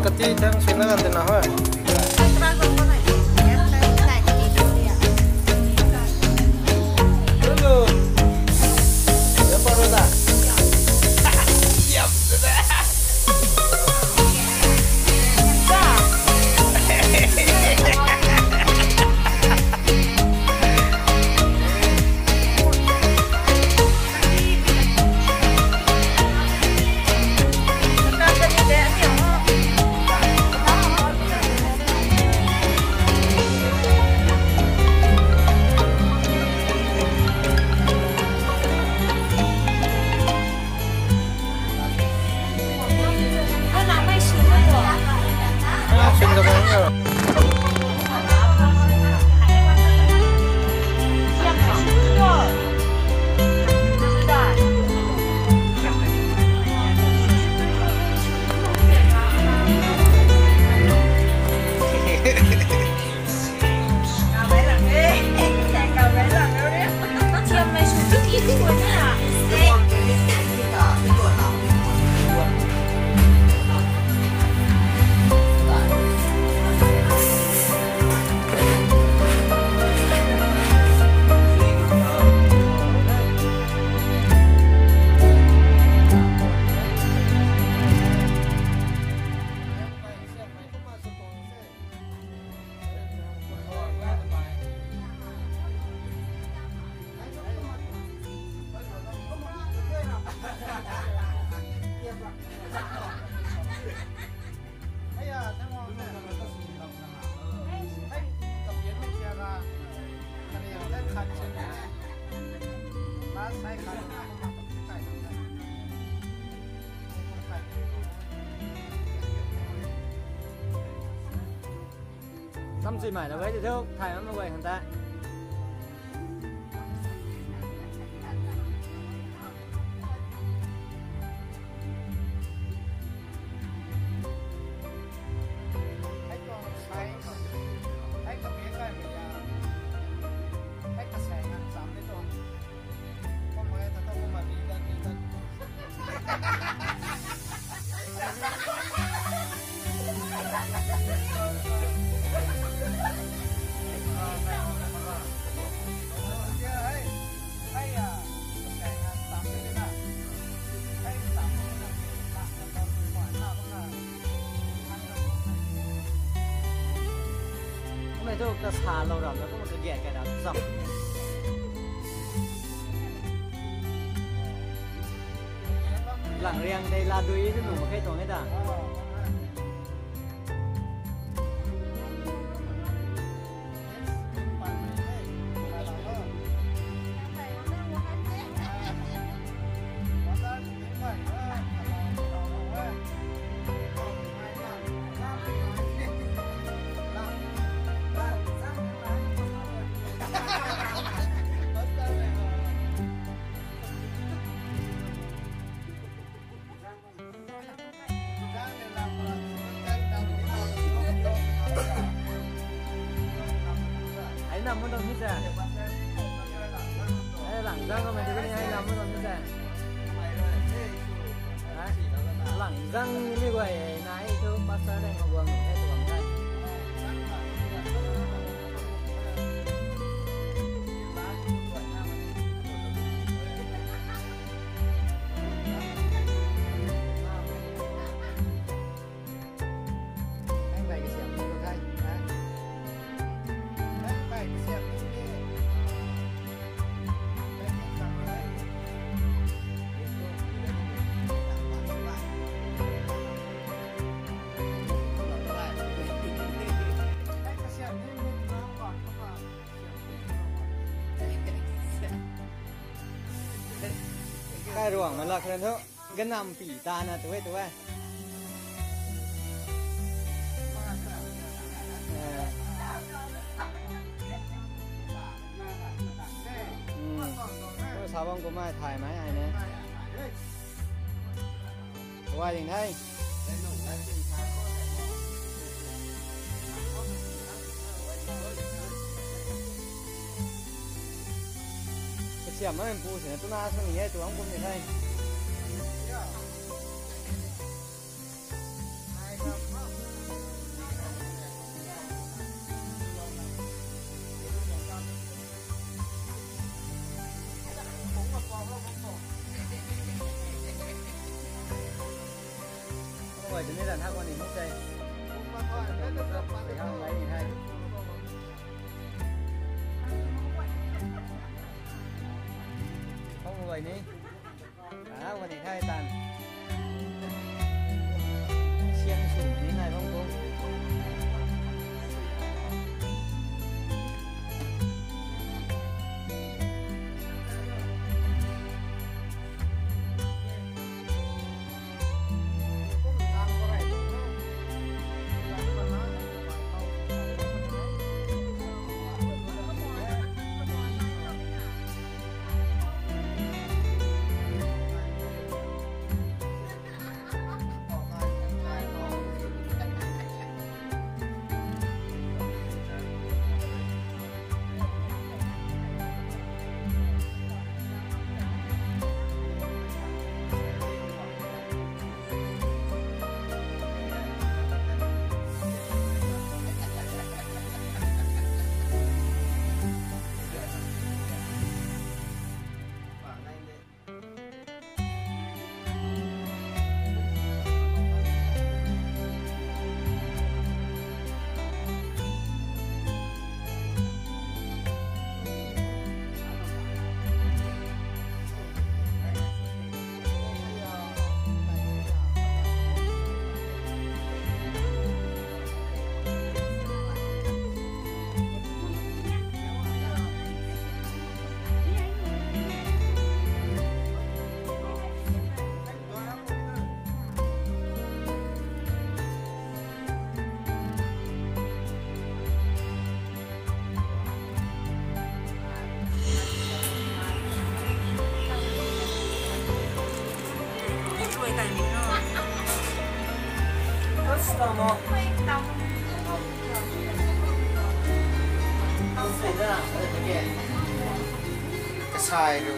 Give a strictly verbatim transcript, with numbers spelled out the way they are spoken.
Kati thang sina kan tina ho. Tam sui mai la gay ti thu, thay mam la gay khang ta. Kumna tu ka sa lou ram na kumna ka giat kai ram zam. Lang riang tei la dui tu nu ma khe tuang e ta. Ai nam mu dam ni sa. Ai lang zang ko mai tu ni ai nam mu dam ni sa. Ai lang zang ni mi guay na ai tu pastor dang ko guang ni tu guang kai. Kai ruang ma lak khan thu, ganam pi ta na tu e, tu e. Eh. Hmm. Sa bam kumna thay mai ai ne. Wai ding hei. Kasiam na pu sina tuna sw ni e, tuang kum ni hei. Tini ran hak wani mu tei. Hak wani hai. Hak wani ni. Hak wani hai tan. Siang sum ni nai bang kung. Kasai ru.